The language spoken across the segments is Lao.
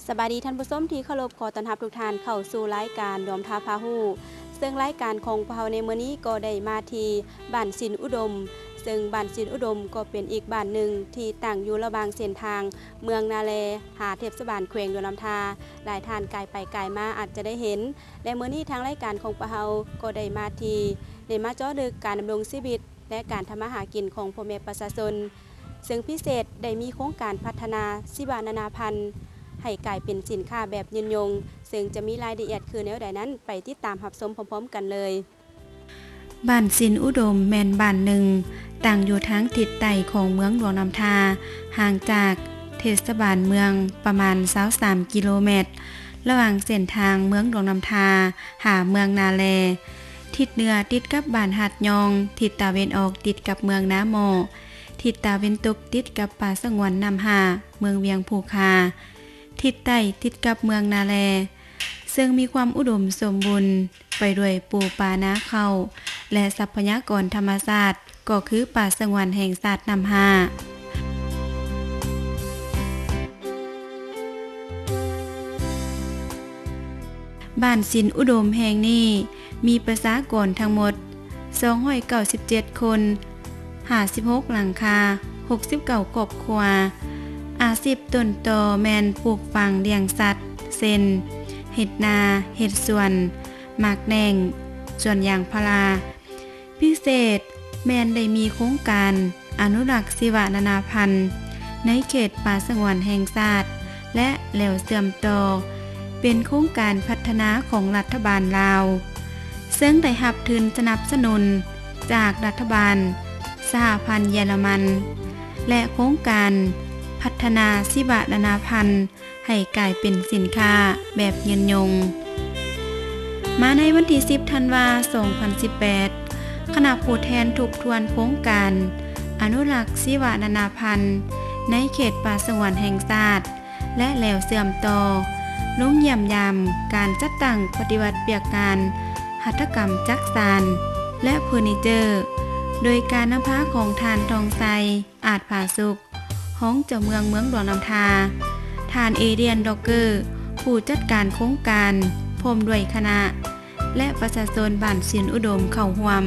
ສະບາຍດີທ່ານຜູ້ຊົມທີ່ເຄົາລົບ, ຂໍຕ້ອນຮັບທຸກທ່ານເຂົ້າສູ່ລາຍການດອມທ່າພາຮູ້. ເຊິ່ງລາຍການຂອງພວກເຮົາໃນມື້ນີ້ກໍໄດ້ມາທີ່ບ້ານສິນອຸດົມ, ເຊິ່ງບ້ານສິນອຸດົມກໍເປັນອີກບ້ານໜຶ່ງທີ່ຕັ້ງຢູ່ລະຫວ່າງເສັ້ນທາງເມືອງນາແລຫາເທດສະບານແຂວງຫຼວງນ້ຳທາ. ຫຼາຍທ່ານກາຍໄປກາຍມາອາດຈະໄດ້ເຫັນ ແລະ ມື້ນີ້ທາງລາຍການຂອງພວກເຮົາກໍໄດ້ມາທີ່ ໄດ້ມາເຈາະເລິກການດຳລົງຊີວິດ ແລະ ການທຳມາຫາກິນຂອງພໍ່ແມ່ປະຊາຊົນ, ເຊິ່ງພິເສດໄດ້ມີໂຄງການພັດທະນາຊີວະນານາພັນໃຫ້ກາຍເປັນສິນຄ້າແບບຍືນຍົງ, ເຊິ່ງຈະມີລາຍລະອຽດຄືແນວໃດນັ້ນ ໄປຕິດຕາມຮັບຊົມພ້ອມໆກັນເລີຍ. ບ້ານສິນອຸດົມແມ່ນບ້ານໜຶ່ງ ຕັ້ງຢູ່ທາງທິດໃຕ້ຂອງເມືອງຫຼວງນ້ຳທາ, ຫ່າງຈາກເທດສະບານເມືອງປະມານຊາວສາມກິໂລແມັດ, ລະຫວ່າງເສັ້ນທາງເມືອງຫຼວງນ້ຳທາຫາເມືອງນາແລ. ທິດເໜືອຕິດກັບບ້ານຫາດຍອງ, ທິດຕາເວັນອອກຕິດກັບເມືອງນາໝໍ້, ທິດຕາເວັນຕົກຕິດກັບປ່າສະຫງວນນ້ຳຫ້າ ເມືອງວຽງພູຄາ, ທິດໃຕ້ຕິດກັບເມືອງນາແລ, ເຊິ່ງມີຄວາມອຸດົມສົມບູນໄປດ້ວຍປູປານາເຂົ້າ ແລະ ຊັບພະຍາກອນທຳມະຊາດ ກໍຄືປ່າສະຫງວນແຫ່ງຊາດນ້ຳຫ້າ. ບ້ານສິນອຸດົມແຫ່ງນີ້ມີປະຊາກອນທັງໝົດສອງຮ້ອຍເກົ້າສິບເຈັດຄົນ, ຫ້າສິບຫົກຫຼັງຄາ, ຫົກສິບເກົ້າຄອບຄົວ. ອາຊີບຕົ້ນຕໍແມ່ນປູກຝັງລ້ຽງສັດ ເຊັ່ນ ເຮັດນາ, ເຮັດສວນ, ໝາກແໜ່ງ, ສວນຢາງພາລາ. ພິເສດແມ່ນໄດ້ມີໂຄງການອະນຸລັກຊີວະນານາພັນໃນເຂດປ່າສະຫງວນແຫ່ງຊາດ ແລະ ແລວເຊື່ອມຕໍ່ ເປັນໂຄງການພັດທະນາຂອງລັດຖະບານລາວ, ເຊິ່ງໄດ້ຮັບທຶນສະໜັບສະໜູນຈາກລັດຖະບານສະຫະພັນເຢຍລະມັນ ແລະ ໂຄງການພັດທະນາຊີວະນານາພັນ ໃຫ້ກາຍເປັນສິນຄ້າແບບຍືນຍົງ. ມາໃນວັນທີສິບທັນວາ ສອງພັນສິບແປດ, ຄະນະຜູ້ແທນທົບທວນໂຄງການອະນຸລັກຊີວະນານາພັນໃນເຂດປ່າສະຫງວນແຫ່ງຊາດ ແລະ ແລວເຊື່ອມຕໍ່ ລົງຢ້ຽມຢາມການຈັດຕັ້ງປະຕິບັດວຽກງານຫັດຖະກຳຈັກສານ ແລະ ເຟີນີເຈີ, ໂດຍການນຳພາຂອງທ່ານ ທອງໄຊ ອາດຜາສຸກ ຮອງເຈົ້າເມືອງເມືອງຫຼວງນ້ຳທາ, ທ່ານ ເອເດຍນ ດັອກເກີ ຜູ້ຈັດການໂຄງການ ພ້ອມດ້ວຍຄະນະ ແລະ ປະຊາຊົນບ້ານສິນອຸດົມເຂົ້າຮ່ວມ.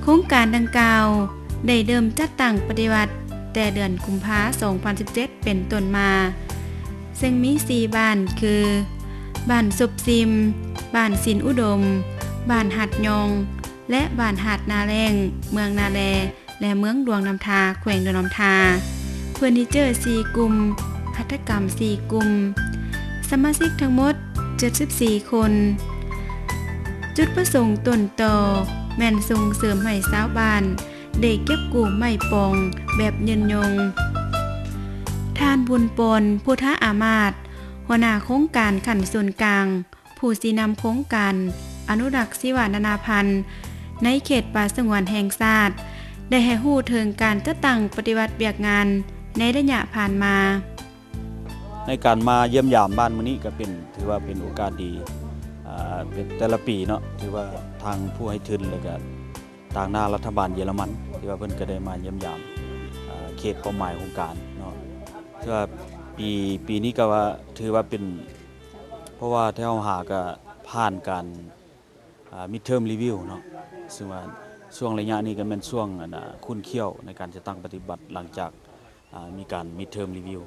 ໂຄງການດັ່ງກ່າວໄດ້ເລີ່ມຈັດຕັ້ງປະຕິບັດແຕ່ເດືອນກຸມພາ ສອງພັນສິບເຈັດ ເປັນຕົ້ນມາ, ເຊິ່ງມີສີ່ບ້ານຄື ບ້ານສົບຊິມ, ບ້ານສິນອຸດົມ, ບ້ານຫາດຍອງ ແລະ ບ້ານຫາດນາແລ້ງ, ເມືອງນາແລ ແລະ ເມືອງຫຼວງນ້ຳທາ, ແຂວງຫຼວງນ້ຳທາ, ເຟີນີເຈີສີ່ກຸ່ມ, ຫັດຖະກຳສີ່ກຸ່ມ, ສະມາຊິກທັງໝົດເຈັດສິບສີ່ຄົນ. ຈຸດປະສົງຕົ້ນຕໍແມ່ນສົ່ງເສີມໃຫ້ຊາວບ້ານໄດ້ເກັບກູ້ໄມ້ປອງແບບຍືນຍົງ. ທ່ານ ບຸນປອນ ພຸດທະອາມາດ, ຫົວໜ້າໂຄງການຂັ້ນສູນກາງ, ຜູ້ຊີ້ນຳໂຄງການອະນຸລັກຊີວະນານາພັນໃນເຂດປ່າສະຫງວນແຫ່ງຊາດ ໄດ້ໃຫ້ຮູ້ເຖິງການຈັດຕັ້ງປະຕິບັດວຽກງານໃນໄລຍະຜ່ານມາ. ໃນການມາຢ້ຽມຢາມບ້ານມື້ນີ້ກໍເປັນ ຖືວ່າເປັນໂອກາດດີ, ອາ ເປັນແຕ່ລະປີເນາະ, ຖືວ່າທາງຜູ້ໃຫ້ທຶນ ແລ້ວກໍຕາງໜ້າລັດຖະບານເຢຍລະມັນ ທີ່ວ່າເພິ່ນກໍໄດ້ມາຢ້ຽມຢາມ ອາ ເຂດເປົ້າໝາຍໂຄງການເນາະ. ຖືວ່າປີ ປີນີ້ກໍວ່າ ຖືວ່າເປັນ ເພາະວ່າແຖວເຮົາຫາກໍຜ່ານການ ອາ midterm review ເນາະ, ຊຶ່ງວ່າຊ່ວງໄລຍະນີ້ກໍແມ່ນຊ່ວງ ອັນ ອາ ຂຸ້ນຂ້ຽວໃນການຈັດຕັ້ງປະຕິບັດ ຫຼັງຈາກ ອາ ມີການ midterm review.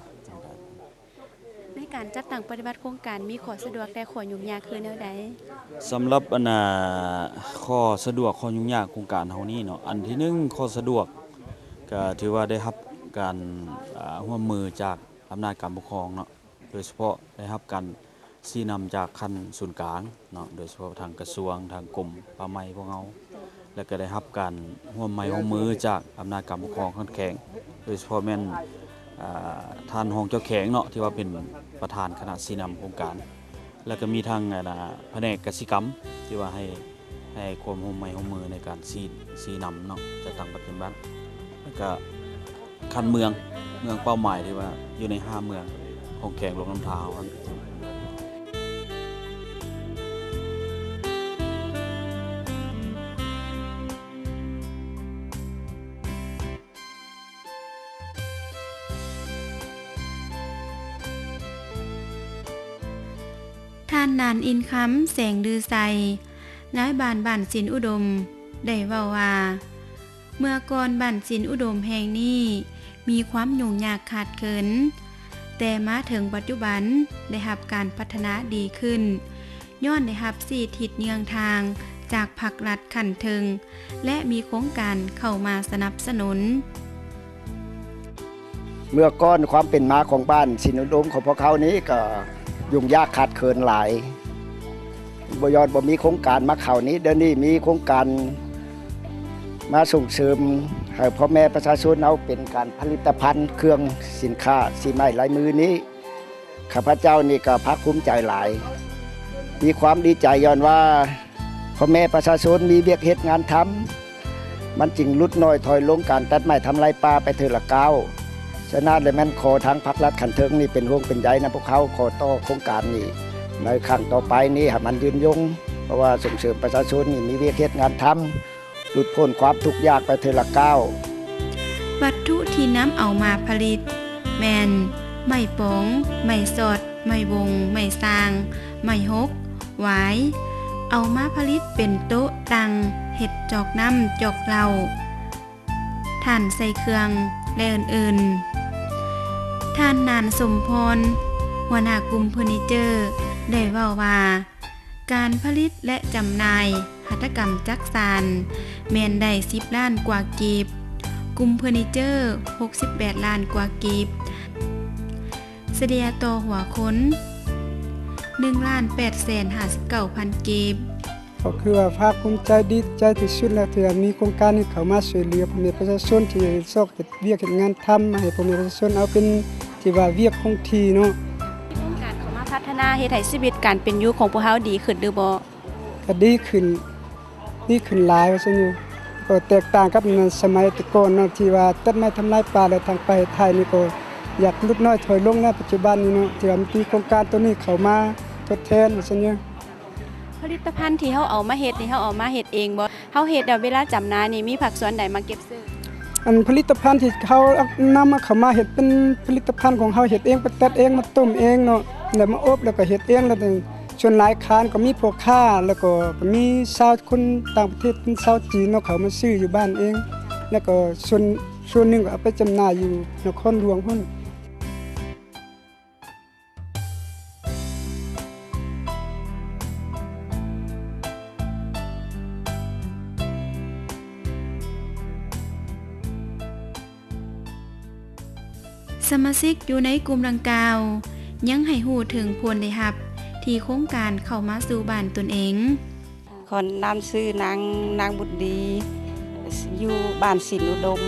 ໃນການຈັດຕັ້ງປະຕິບັດໂຄງການ ມີຂໍ້ສະດວກ ແລະ ຂໍ້ຫຍຸ້ງຍາກຄືແນວໃດ? ສຳລັບ ອັນ ອາ ຂໍ້ສະດວກ ຂໍ້ຫຍຸ້ງຍາກໂຄງການເຮົານີ້ເນາະ, ອັນທີໜຶ່ງ ຂໍ້ສະດວກ ກໍຖືວ່າໄດ້ຮັບການ ອາ ຮ່ວມມືຈາກອຳນາດການປົກຄອງເນາະ, ໂດຍສະເພາະໄດ້ຮັບການຊີ້ນຳຈາກຂັ້ນສູນກາງເນາະ, ໂດຍສະເພາະທາງກະຊວງ, ທາງກົມປ່າໄມ້ພວກເຮົາ, ແລະ ກໍໄດ້ຮັບການຮ່ວມໄມ້ຮ່ວມມືຈາກອຳນາດການປົກຄອງຂັ້ນແຂວງ, ໂດຍສະເພາະແມ່ນ ອາ ທ່ານຮອງເຈົ້າແຂວງເນາະ ທີ່ວ່າເປັນປະທານຄະນະຊີ້ນຳໂຄງການ, ແລ້ວກໍມີທັງ ອັນ ອາ ພະແນກກະສິກຳ ທີ່ວ່າໃຫ້ ໃຫ້ຄວາມຮ່ວມໄມ້ຮ່ວມມືໃນການຊີ້ ຊີ້ນຳເນາະ ຈັດຕັ້ງປະຕິບັດ, ແລ້ວກໍ ຂັ້ນເມືອງ, ເມືອງເປົ້າໝາຍທີ່ວ່າຢູ່ໃນຫ້າເມືອງຂອງແຂວງຫຼວງນ້ຳທາເຮົາຫັ້ນ. ທ່ານ ນານ ອິນຄຳ ແສງລືໄຊ ນາຍບ້ານບ້ານສິນອຸດົມ ໄດ້ເວົ້າວ່າ ເມື່ອກ່ອນບ້ານສິນອຸດົມແຫ່ງນີ້ມີຄວາມຫຍຸ້ງຍາກຂາດເຂີນ, ແຕ່ມາເຖິງປັດຈຸບັນໄດ້ຮັບການພັດທະນາດີຂຶ້ນ ຍ້ອນໄດ້ຮັບຊີ້ທິດເຍືອງທາງຈາກພັກລັດຂັ້ນເທິງ ແລະ ມີໂຄງການເຂົ້າມາສະໜັບສະໜູນ. ເມື່ອກ່ອນຄວາມເປັນມາຂອງບ້ານສິນອຸດົມຂອງພວກເຮົານີ້ກໍຫຍຸ້ງຍາກຂາດເຂີນຫຼາຍ, ບໍ່ ຍ້ອນບໍ່ມີໂຄງການມາເຂົ້ານີ້. ດຽວນີ້ມີໂຄງການມາສົ່ງເສີມໃຫ້ພໍ່ແມ່ປະຊາຊົນເຮົາເປັນການຜະລິດຕະພັນເຄື່ອງສິນຄ້າສີໄມ້ລາຍມືນີ້. ຂ້າພະເຈົ້ານີ້ກໍພາກພູມໃຈຫຼາຍ, ມີຄວາມດີໃຈຍ້ອນວ່າພໍ່ແມ່ປະຊາຊົນມີວຽກເຮັດງານທຳ, ມັນຈຶ່ງຫຼຸດນ້ອຍຖອຍລົງການຕັດໄມ້ທຳລາຍປ່າໄປເທື່ອລະກ້າວ. ສະນັ້ນແລ້ວແມ່ນຂໍທາງພັກລັດຂັ້ນເທິງນີ້ເປັນຫ່ວງເປັນໃຍນຳພວກເຮົາ, ຂໍຕໍ່ໂຄງການນີ້ໃນຄັ້ງຕໍ່ໄປນີ້ໃຫ້ມັນຍືນຍົງ, ເພາະວ່າສົ່ງເສີມປະຊາຊົນນີ້ມີວຽກເຮັດງານທຳ. ຫຼຸດພົ້ນຄວາມທຸກຍາກໄປເທື່ອລະກ້າວ. ວັດຖຸທີ່ນຳເອົາມາຜະລິດແມ່ນ ໄມ້ປອງ, ໄມ້ສອດ, ໄມ້ວົງ, ໄມ້ສ້າງ, ໄມ້ຫົກ, ຫວາຍ, ເອົາມາຜະລິດເປັນໂຕະ, ຕັ່ງ, ເຮັດຈອກນ້ຳ, ຈອກເຫຼົ້າ, ຖ່ານໃສ່ເຄື່ອງ ແລະ ອື່ນໆ. ທ່ານ ນານ ສົມພອນ ຫົວໜ້າກຸ່ມເຟີນີເຈີ ໄດ້ເວົ້າວ່າ ການຜະລິດ ແລະ ຈຳໜ່າຍຫັດຖະກຳຈັກສານແມ່ນໄດ້ສິບລ້ານກວ່າກີບ, ກຸ່ມເຟີນີເຈີຫົກສິບແປດລ້ານກວ່າກີບ, ສະເລ່ຍຕໍ່ຫົວຄົນໜຶ່ງລ້ານແປດແສນຫ້າສິບເກົ້າພັນກີບ. ກໍຄືວ່າພາກພູມໃຈ ດີໃຈທີ່ສຸດແລ້ວ ທີ່ວ່າມີໂຄງການນີ້ເຂົ້າມາຊ່ວຍເຫຼືອພໍ່ແມ່ປະຊາຊົນທີ່ຊອກ ວຽກເຮັດງານທຳ ໃຫ້ພໍ່ແມ່ປະຊາຊົນເອົາເປັນທີ່ວ່າວຽກຄົງທີ່ເນາະ. ມີໂຄງການເຂົ້າມາພັດທະນາເຮັດໃຫ້ຊີວິດການເປັນຢູ່ຂອງພວກເຮົາດີຂຶ້ນຫຼືບໍ່? ກໍດີຂຶ້ນ, ດີຂຶ້ນຫຼາຍວ່າຊັ້ນຢູ່. ກໍແຕກຕ່າງກັບສະໄໝແຕ່ກ່ອນເນາະ ທີ່ວ່າຕັດໄມ້ທຳລາຍປ່າ ແລ້ວທາງໄປໄທນີ້ກໍຢາກຫຼຸດນ້ອຍຖອຍລົງໃນປັດຈຸບັນນີ້ເນາະ ທີ່ວ່າມີໂຄງການໂຕນີ້ເຂົ້າມາທົດແທນວ່າຊັ້ນຢູ່. ຜະລິດຕະພັນທີ່ເຮົາເອົາມາເຮັດນີ້ ເຮົາເອົາມາເຮັດເອງບໍ່? ເຮົາເຮັດແລ້ວເວລາຈຳໜ່າຍນີ້ ມີພາກສ່ວນໃດມາເກັບຊື້? ອັນຜະລິດຕະພັນທີ່ເຮົານຳເອົາເຂົ້າມາເຮັດເປັນຜະລິດຕະພັນຂອງເຮົາເຮັດເອງ, ໄປຕັດເອງ, ມາຕົ້ມເອງເນາະ, ແລ້ວມາອົບ ແລ້ວກໍເຮັດເອງ. ແລ້ວສ່ວນຫຼາຍຂາຍກໍມີພໍ່ຄ້າ ແລ້ວກໍ ກໍມີຊາວຄົນຕ່າງປະເທດ ເປັນຊາວຈີນເນາະ ເຂົາມາຊື້ຢູ່ບ້ານເອງ, ແລ້ວກໍສ່ວນ ສ່ວນໜຶ່ງກໍເອົາໄປຈຳໜ່າຍຢູ່ນະຄອນຫຼວງພຸ້ນ. ສະມາຊິກຢູ່ໃນກຸ່ມດັ່ງກ່າວ ຍັງໃຫ້ຮູ້ເຖິງຜົນໄດ້ຮັບທີ່ໂຄງການເຂົ້າມາສູ່ບ້ານຕົນເອງ. ຂໍນຳຊື່ນາງ ນາງບຸດດີ ຢູ່ບ້ານສິນອຸດົມ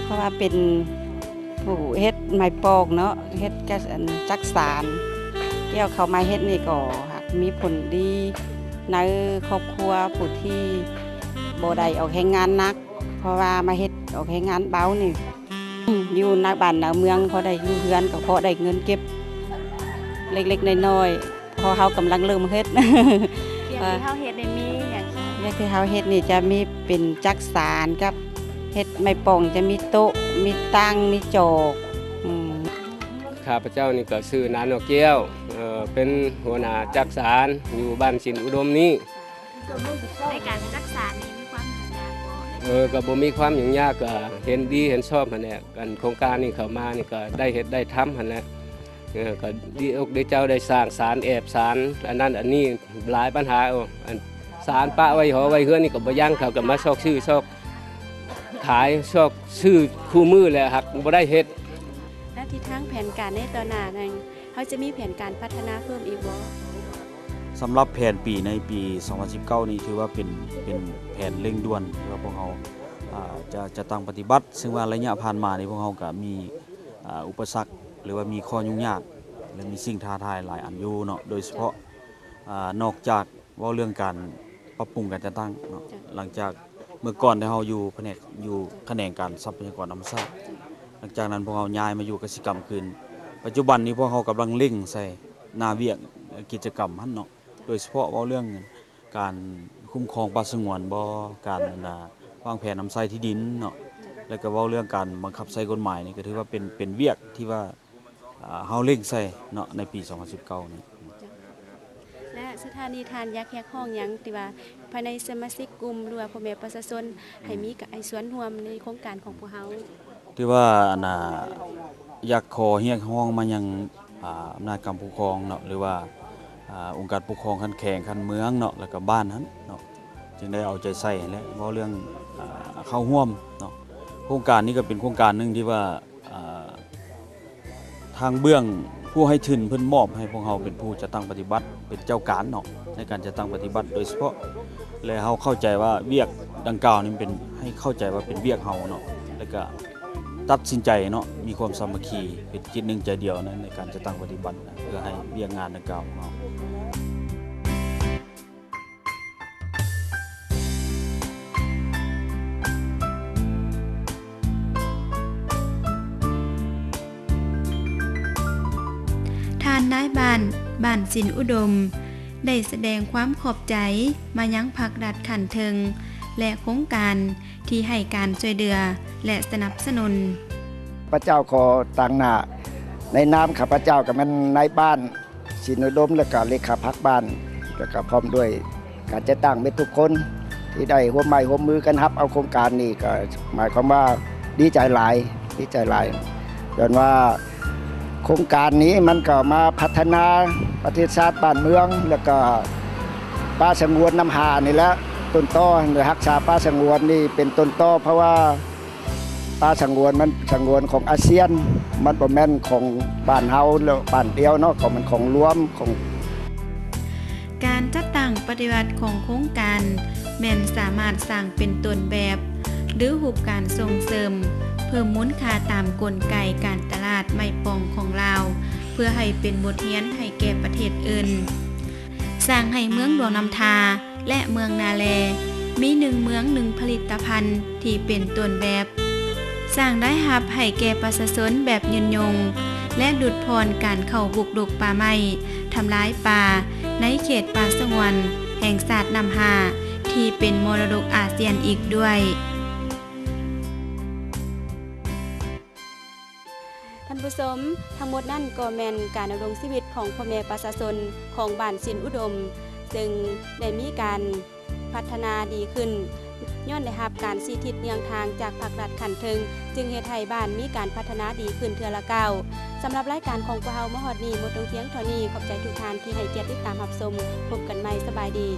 ເພາະວ່າເປັນຜູ້ເຮັດໄມ້ປອງເນາະ ເຮັດກະ ອັນ ຈັກສານ ກ່ຽວເຂົ້າມາເຮັດນີ້ກໍຫາກມີຜົນດີໃນຄອບຄົວຜູ້ທີ່ບໍ່ໄດ້ອອກແຮງງານໜັກ ເພາະວ່າມາເຮັດອອກແຮງງານເບົານີ້ ຢູ່ໃນບ້ານໃນເມືອງ ພໍໄດ້ຢູ່ເຮືອນ ກໍພໍໄດ້ເງິນເກັບເລັກໆນ້ອຍໆ ເພາະເຮົາກຳລັງເລີ່ມເຮັດ. ວຽກທີ່ເຮົາເຮັດນີ້ມີຫຍັງ? ວຽກທີ່ເຮົາເຮັດນີ້ຈະມີເປັນຈັກສານກັບເຮັດໄມ້ປ່ອງ ຈະມີໂຕະ ມີຕັ່ງ ມີຈອກ. ອືມ ຂ້າພະເຈົ້ານີ້ກໍຊື່ນານອກແກ້ວ ເປັນຫົວໜ້າຈັກສານຢູ່ບ້ານສິນອຸດົມນີ້. ໃນການຈັກສານນີ້ມີຄວາມຫຍຸ້ງຍາກບໍ່? ເອີ ກໍບໍ່ມີຄວາມຫຍຸ້ງຍາກ ກໍເຫັນດີເຫັນຊອບຫັ້ນແຫຼະ. ອັນໂຄງການນີ້ເຂົ້າມານີ້ກໍໄດ້ເຮັດໄດ້ທຳຫັ້ນແຫຼະ. ເອີ ກໍດີອົກດີໃຈ ໄດ້ສ້າງສານແອບສານ ອັນນັ້ນອັນນີ້ຫຼາຍບັນຫາ. ເອີ ອັນສານປະໄວ້ຫໍໄວ້ເຮືອນນີ້ກໍບໍ່ຍັງ ເຂົາກໍມາຊອກຊື້ຊອກຂາຍ ຊອກຊື້ຄູ່ມື້ແຫຼະ ຫາກບໍ່ໄດ້ເຮັດ. ແລະ ທິດທາງແຜນການໃນຕໍ່ໜ້ານັ້ນ ເຮົາຈະມີແຜນການພັດທະນາເພີ່ມອີກບໍ່? ສຳລັບແຜນປີໃນປີສອງພັນສິບເກົ້ານີ້ ຖືວ່າເປັນ ເປັນແຜນເລັ່ງດ່ວນທີ່ວ່າພວກເຮົາ ອາ ຈະ ຈະຕັ້ງປະຕິບັດ, ເຊິ່ງວ່າໄລຍະຜ່ານມານີ້ ພວກເຮົາກະມີ ອາ ອຸປະສັກ ຫຼືວ່າມີຂໍ້ຫຍຸ້ງຍາກ ແລະ ມີສິ່ງທ້າທາຍຫຼາຍອັນຢູ່ເນາະ, ໂດຍສະເພາະ ອາ ນອກຈາກເວົ້າເລື່ອງການປັບປຸງການຈັດຕັ້ງເນາະ, ຫຼັງຈາກເມື່ອກ່ອນທີ່ເຮົາຢູ່ພະແນກ ຢູ່ຂະແໜງການຊັບພະຍາກອນທຳມະຊາດ, ຫຼັງຈາກນັ້ນພວກເຮົາຍ້າຍມາຢູ່ກະສິກຳຄືນ. ປັດຈຸບັນນີ້ພວກເຮົາກຳລັງເລັ່ງໃສ່ໜ້າວຽກກິດຈະກຳຫັ້ນເນາະ, ໂດຍສະເພາະເວົ້າເລື່ອງການຄຸ້ມຄອງປ່າສະຫງວນບໍ, ການ ອັນນ່າ ວາງແຜນນຳໃຊ້ທີ່ດິນເນາະ, ແລ້ວກໍເວົ້າເລື່ອງການບັງຄັບໃຊ້ກົດໝາຍນີ້ ກໍຖືວ່າເປັນ ເປັນວຽກທີ່ວ່າ ອ່າ ເຮົາເລັ່ງໃສ່ເນາະ ໃນປີສອງພັນສິບເກົ້ານີ້. ແລະ ສຸດທ້າຍນີ້ທ່ານຢາກຮຽກຮ້ອງຫຍັງທີ່ວ່າພາຍໃນສະມາຊິກກຸ່ມ ຫຼືວ່າພໍ່ແມ່ປະຊາຊົນໃຫ້ມີ ໃຫ້ສ່ວນຮ່ວມໃນໂຄງການຂອງພວກເຮົາ? ທີ່ວ່າ ອັນນ່າ ຢາກຂໍຮຽກຮ້ອງມາຍັງ ອ່າ ອຳນາດການປົກຄອງເນາະ ຫຼືວ່າ ອ່າ ອົງການປົກຄອງຂັ້ນແຂວງ ຂັ້ນເມືອງເນາະ ແລ້ວກໍບ້ານຫັ້ນເນາະ ຈຶ່ງໄດ້ເອົາໃຈໃສ່ ແລະ ເວົ້າເລື່ອງ ອ່າ ເຂົ້າຮ່ວມເນາະ. ໂຄງການນີ້ກໍເປັນໂຄງການໜຶ່ງທີ່ວ່າ ອ່າ ທາງເບື້ອງຜູ້ໃຫ້ທຶນເພິ່ນມອບໃຫ້ພວກເຮົາເປັນຜູ້ຈັດຕັ້ງປະຕິບັດ ເປັນເຈົ້າການເນາະ ໃນການຈັດຕັ້ງປະຕິບັດໂດຍສະເພາະ ແລະ ເຮົາເຂົ້າໃຈວ່າວຽກດັ່ງກ່າວນີ້ເປັນ ໃຫ້ເຂົ້າໃຈວ່າເປັນວຽກເຮົາເນາະ ແລ້ວກະຕັດສິນໃຈເນາະ ມີຄວາມສາມັກຄີ ເປັນຈິດໜຶ່ງໃຈດຽວໃນ ໃນການຈັດຕັ້ງປະຕິບັດ ເພື່ອໃຫ້ວຽກງານດັ່ງກ່າວຂອງເຮົາ. ທ່ານນາຍບ້ານບ້ານສິນອຸດົມ ໄດ້ສະແດງຄວາມຂອບໃຈມາຍັງພັກລັດຂັ້ນເທິງ ແລະ ໂຄງການທີ່ໃຫ້ການຊ່ວຍເຫຼືອ ແລະ ສະໜັບສະໜູນ. ຂ້າພະເຈົ້າຂໍຕາງໜ້າ ໃນນາມຂ້າພະເຈົ້າກໍແມ່ນນາຍບ້ານ ສິນອຸດົມ ແລ້ວກະເລຂາພັກບ້ານ ແລ້ວກະພ້ອມດ້ວຍການຈັດຕັ້ງເໝິດທຸກຄົນ ທີ່ໄດ້ຮ່ວມໄມ້ຮ່ວມມືກັນຮັບເອົາໂຄງການນີ້ ກະໝາຍຄວາມວ່າດີໃຈຫຼາຍ ດີໃຈຫຼາຍ ຍ້ອນວ່າໂຄງການນີ້ມັນກະມາພັດທະນາປະເທດຊາດບ້ານເມືອງ ແລ້ວກະປ່າສະຫງວນນ້ຳຫ້ານີ້ແຫຼະ ຕົ້ນຕໍ ຮັກສາປ່າສະຫງວນນີ້ເປັນຕົ້ນຕໍ ເພາະວ່າ ປ່າສະຫງວນມັນສະຫງວນຂອງອາຊຽນ ມັນບໍ່ແມ່ນຂອງບ້ານເຮົາ ແລ້ວບ້ານດຽວເນາະ ຂອງ ມັນຂອງລວມຂອງ. ການຈັດຕັ້ງປະຕິບັດຂອງໂຄງການ ແມ່ນສາມາດສ້າງເປັນຕົ້ນແບບ ຫຼື ຮູບການສົ່ງເສີມ ເພີ່ມມູນຄ່າຕາມກົນໄກການຕະຫຼາດໄມ້ປ່ອງຂອງລາວ ເພື່ອໃຫ້ເປັນບົດຮຽນໃຫ້ແກ່ປະເທດອື່ນ. ສ້າງໃຫ້ເມືອງຫຼວງນ້ຳທາ ແລະ ເມືອງນາແລ ມີໜຶ່ງເມືອງໜຶ່ງຜະລິດຕະພັນທີ່ເປັນຕົ້ນແບບ, ສ້າງລາຍຮັບໃຫ້ແກ່ປະຊາຊົນແບບຍືນຍົງ ແລະ ຫຼຸດຜ່ອນການເຂົ້າບຸກລຸກປ່າໄມ້, ທຳລາຍປ່າໃນເຂດປ່າສະຫງວນແຫ່ງຊາດນ້ຳຫ້າ ທີ່ເປັນມໍລະດົກອາຊຽນອີກດ້ວຍ. ທ່ານຜູ້ຊົມ, ທັງໝົດນັ້ນກໍແມ່ນການດຳລົງຊີວິດຂອງພໍ່ແມ່ປະຊາຊົນຂອງບ້ານສິນອຸດົມ, ເຊິ່ງໄດ້ມີການພັດທະນາດີຂຶ້ນ ຍ້ອນໄດ້ຮັບການຊີ້ທິດເຍືອງທາງຈາກພັກລັດຂັ້ນເທິງ, ຈຶ່ງເຮັດໃຫ້ບ້ານມີການພັດທະນາດີຂຶ້ນເທື່ອລະກ້າວ. ສຳລັບລາຍການຂອງພວກເຮົາມາຮອດນີ້ໝົດລົງພຽງເທົ່ານີ້. ຂອບໃຈທຸກທ່ານທີ່ໃຫ້ກຽດຕິດຕາມຮັບຊົມ. ພົບກັນໃໝ່. ສະບາຍດີ.